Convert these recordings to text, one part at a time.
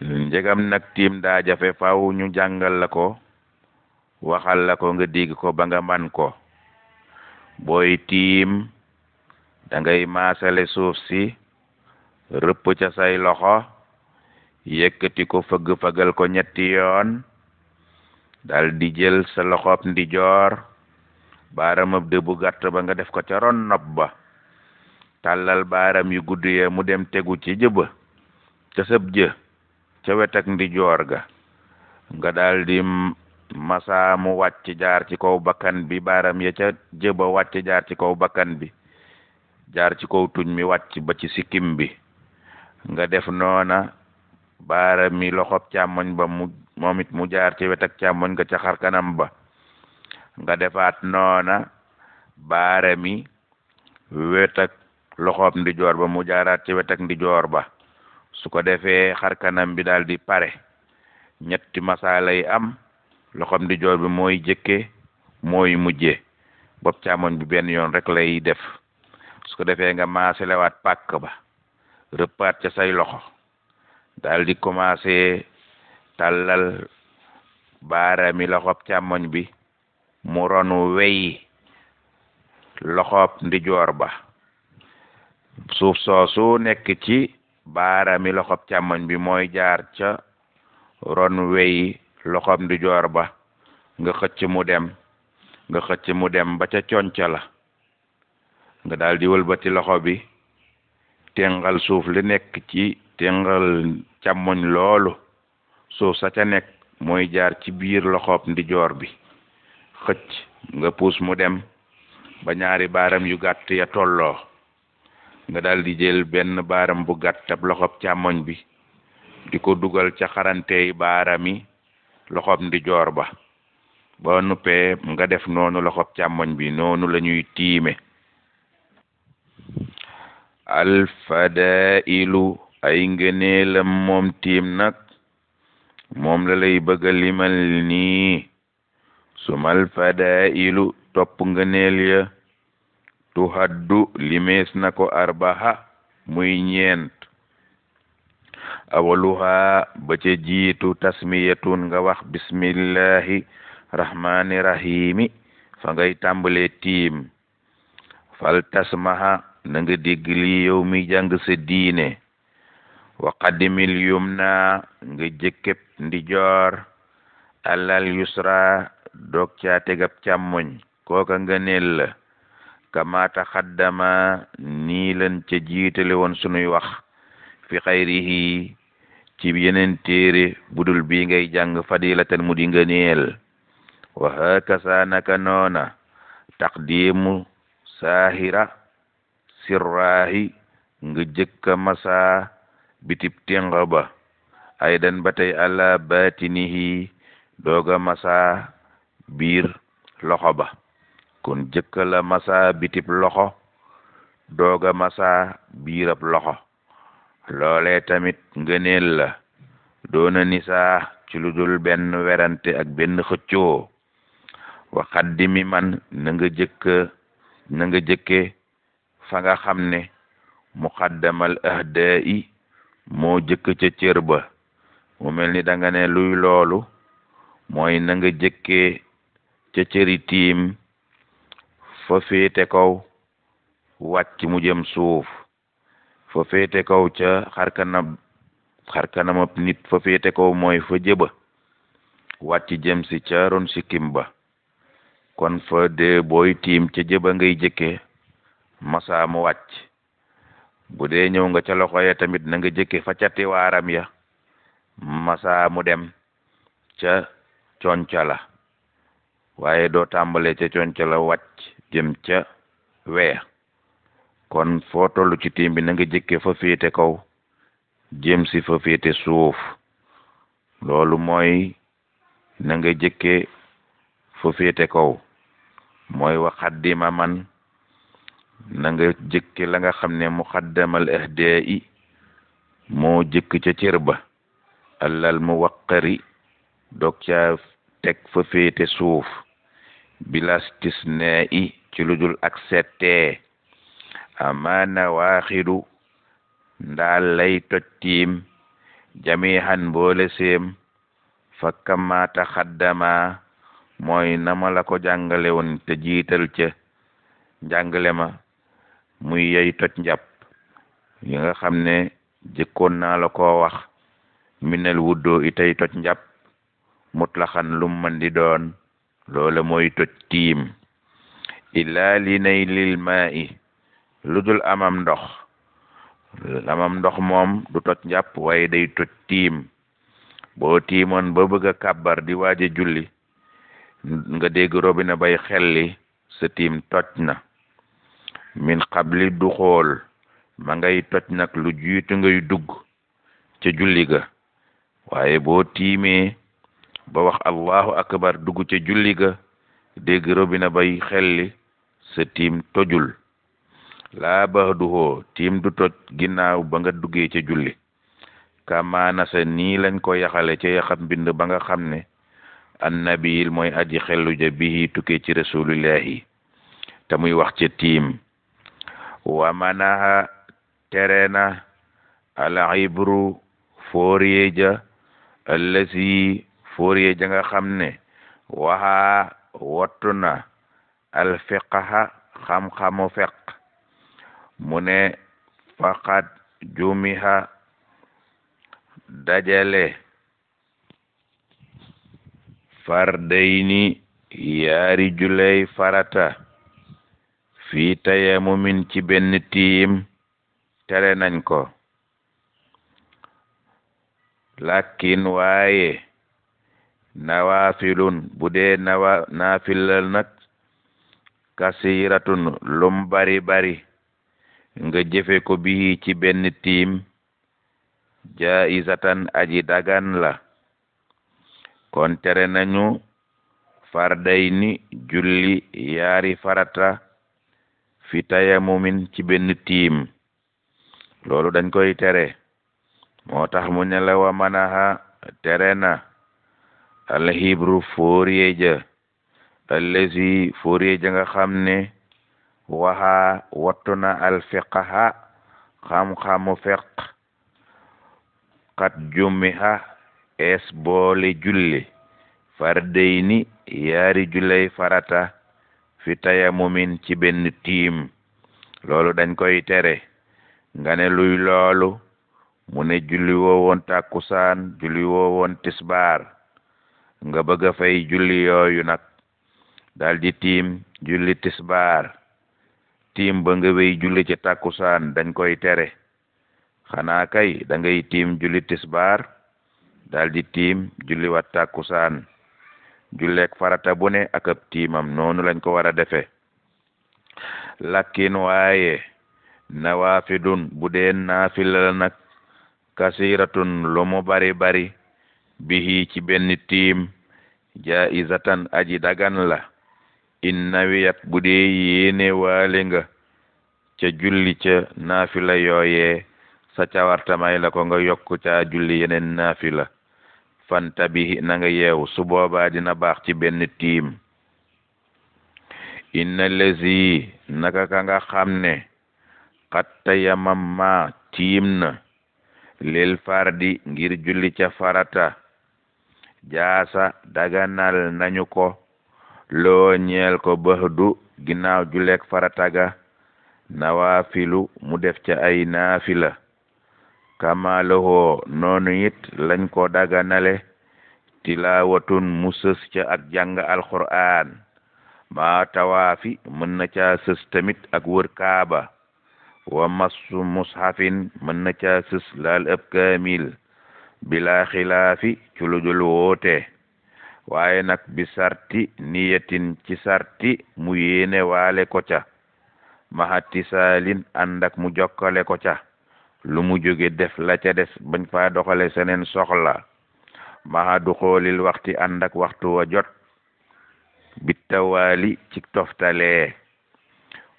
njegam nag tiim daa jafe faaw ñu jàngal la ko waxal la ko nga dégg ko ba nga man ko. booy tiim da ngay maasale suuf si rëpp ca say loxo yëkkati ko fëgg-fëggal ko ñetti yoon dal di jël sa loxob ndijoor baaramab dë bu gàtt ba nga def ko ca ron nopp ba tàllal baaram yu gudd yee mu dem tegu ci jëba ca sëb jë ca wet ak ndijoor ga nga dal di masa mu wàcc jaar ci kaw bakkan bi baaram ya ca jëba wàcc jaar ci kaw bakkan bi jaar ci kaw tuñ mi wàcc ba ci sikkim bi nga def noona baaram mi loxob càmmoñ ba moom it mu jaar ci wet ak càmmoñ nga ca xar kanam ba nga defaat noona baarami wet ak loxob ndijoor ba mu jaaraat ci wet ak ndijoor ba su ko defee xar kanam bi daal di pare ñetti masala yi am loxob ndijoor bi mooy jëkke mooy mujje bopp càmmoñ bi benn yoon rek lay def su ko defee nga maaselewaat pàkk ba rëppaat ca say loxo daal di commencé tàllal baarami loxob càmmoñ bi mu ronu wey loxob ndijoor ba suuf soosu nekk ci baarami loxob càmmoñ bi mooy jaar ca ron wey loxob ndijoor ba nga xëcc mu dem ba ca conca la nga daal di wëlbati loxo bi tengal suuf li nekk ci tengal càmmoñ loolu suuf sa ca nekk mooy jaar ci biir loxob ndijoor bi xëcc nga puus mu dem ba ñaari baaram yu gàtt ya tolloo nga daal di jël benn baaram bu gàtt ab loxob càmmoñ bi di ko dugal ca xarantey baarami loxob ndijoor ba boo nuppee nga def noonu loxob càmmoñ bi noonu la ñuy tiime. alfadailu ay ngëneelam moom tiim nag moom la lay bëgga limal nii sumal fadailu topp ngëneel ya tuhaddu limees na ko arbaha muy ñeent awaluha ba ca jiitu tasmiyatun nga wax bismillahi rahmani rahimi fa ngay tàmbale tiim fal tasmaha na nga dégg lii yow mi jàng sa diine wa qaddimil yumna nga jëkkëb ndijoor alal yusra doog caa tegab càmmoñ kooka nga neel la kama taxaddama nii lan ca jiitale woon sunuy wax fi xayrihi ci yeneen téere budul bi ngay jàng fadilatan mu di nga neel wa hakasa naka noona taqdimu saahira sirrahi nga jëkka masa bitib tenga ba aydan ba tey ala batinihi dooga masa biir loxo ba kon jëkka la masa bitib loxo dooga masa biirab loxo loole tamit ngëneel la doona nisaa ci lu dul benn werante ak benn xëccoo wa qaddimi man na nga jëkke fa nga xam ne muqaddamal ahda'i moo jëkk ca cër ba mu mel ni da nga ne luy loolu mooy na nga jëkkee ca cëri tiim fa féete kaw wàcc mu jëm suuf fa féete kaw ca xarkanamab nit fa féete kaw mooy fa jëba wàcc jëm si ca ron sikkim ba kon fa de booy tiim ca jëba ngay jëkke masa mu wàcc bu dee ñëw nga ca loxo ya tamit na nga jëkke fa cati waaram ya masa mu dem ca conca la waaye doo tàmbale ca conca la wàcc jëm ca weya kon foo tollu ci tiim bi na nga jëkke fa féete kaw jëm si fa féete suuf loolu mooy na nga jëkke fa féete kaw mooy waxaddima man na nga jëkke la nga xam ne muqaddamal ahda'i moo jëkk ca cër ba allal mu waqari dog ca teg fa féete suuf bilastisnaa'i ci lu dul ak settee amaana waaxidu ndaal lay toj tiim jamihan boole séem fa kama taxaddama mooy nama la ko jàngale woon te jiital ca njàngale ma muy yey toj njàpp yi nga xam ne jëkkoon naa la ko wax minel wuddoo itay toj njàpp mutlaxan lum man di doon loola mooy toj tiim illaa li nay lil maa i lu dul amam ndox moom du toj njàpp waaye day toj tiim boo tiimoon ba bëgg a kàbbar di waaje julli nga dégg robina bay xelli sa tiim toj na min xabli du xool ma ngay toj nag lu jiitu ngay dugg ca julli ga waaye boo tiimee ba wax allahu akbar dugg ca julli ga dégg robina bay xelli sa tiim tojul laa bax du xoo tiim du toj ginnaaw ba nga duggee ca julli kamaana sa nii lañ ko yaxale ca yaxam mbind ba nga xam ne annabiil mooy aji xellu ja bihi tukkee ci rasulillahi te muy wax ca tiim wa manaha terena al ibru fooriye ja allasi fooriye ja nga xam ne waxaa wattu na al fiqaha xam-xamu feq mu ne faqat jumiha dajale fardayni yaari juley farata fii tayamumin ci benn tiim tere nañ ko lakin waaye nawaafilun bu dee naafilal nag kasiratun lum bari bari nga jëfe ko bii ci benn tiim jaizatan aji dagan la kon tere nañu fardayni julli yaari farata fi tayamumin ci benn tiim loolu dañ koy tere moo tax mu ne la wa manaha tere na alhibru fooriye ja allazi fooriye ja nga xam ne waxa wattu na alfiqaha xam-xamu feq kat jummiha es boole julli fardayni yaari julley farata fi tayamumin ci benn tiim loolu dañ koy tere nga ne luy loolu mu ne julli woowoon tàkkusaan julli woowoon tisbaar nga bëgg a fay julli yooyu nag daldi tiim julli tisbaar tiim ba nga wéy julli ci tàkkusaan dañ koy tere xanaa kay da ngay tiim julli tisbaar daldi tiim julli wat tàkkusaan julleek farata bu ne ak ab tiimam noonu lañ ko war a defe lakin waaye nawaafilun bu dee naafila nag kasiratun lu mu bari bari bihi ci benn tiim jaizatan aji dagan la in nawiyat bu dee yéene waale nga ca julli ca naafila yooyee sa cawartamay la ko nga yokk ca julli yeneen naafila fanta bi na nga yeew su boobaa dina baax ci benn tiim inna lezi naka ka nga xam ne xatta yamam ma tiim na lil fardi ngir julli ca farata jaasa daganal nañu ko loo ñeel ko bëxdu ginnaaw julleek farata ga nawaafilu mu def ca ay naafila kamalowoo noonu it lañ ko daganale tilaawatun mu sës ca ak jàng alquran maa tawaafi mën na caa sës tamit ak wër kaaba wa massu mushafin mën na caa sës laal ëpp kaamil bila xilaafi ci lu dul woote waaye nag bi sarti niyatin ci sarti mu yéene waale ko ca mahati saalin ànd ak mu jokkale ko ca lu mu jóge def la ca des bañ faa doxale seneen soxla maha du xoolil waxti ànd ak waxtu wa jot bittawaali ci toftalee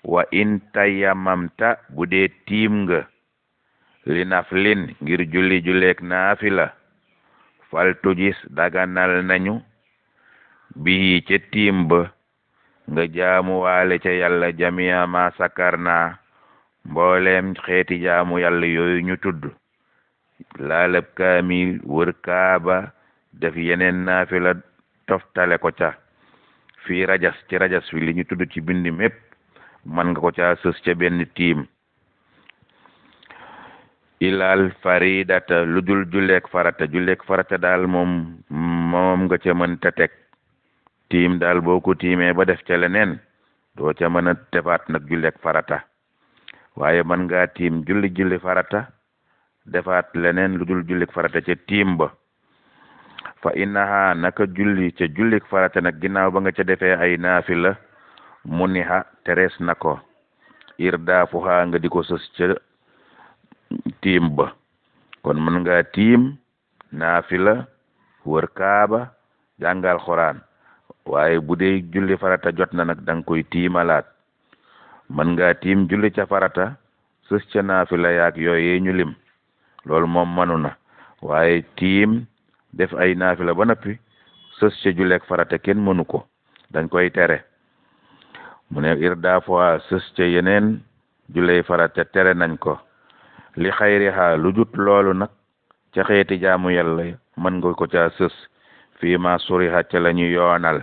wa in tayammamta bu dee tiim nga li naflin ngir julleek naafila fal tujis daganal nañu bii ca tiim ba nga jaamu waale ca yàlla jamia ma sakarna mbooleem xeeti jaamu yàlla yooyu ñu tudd laalab kaamil wër kaaba def yeneen naafila toftale ko ca fii rajas ci rajas wi li ñu tudd ci bindi mépp man nga ko ca sës ca benn tiim ilal faridata lu dul julleek farata daal moom nga ca mën ta teg tiim daal boo ko tiimee ba def ca leneen doo ca mën a defaat nag julleek farata waaye mën ngaa tiim julli farata defaat leneen lu dul jullik farata ca tiim ba fa innaha naka jullik farata nag ginnaaw ba nga ca defee ay naafila muniha terees na ko irdaafuha nga di ko sës ca tiim ba kon mën nga tiim naafila wër kaaba jàngal xuraan waaye bu dee julli farata jot na nag danga koy tiimalaat mën nga tiim julli ca farata sës ca naafila yaak yooyee ñu lim loolu moom manu na waaye tiim def ay naafila ba noppi sës ca julleek farata kenn mënu ko dañ koy tere mu ne irda fois sës ca yeneen julley farata tere nañ ko li xayriha lu jut loolu nag ca xeeti jaamu yàlla mën nga ko ca sës fii ma suriha ca la ñu yoonal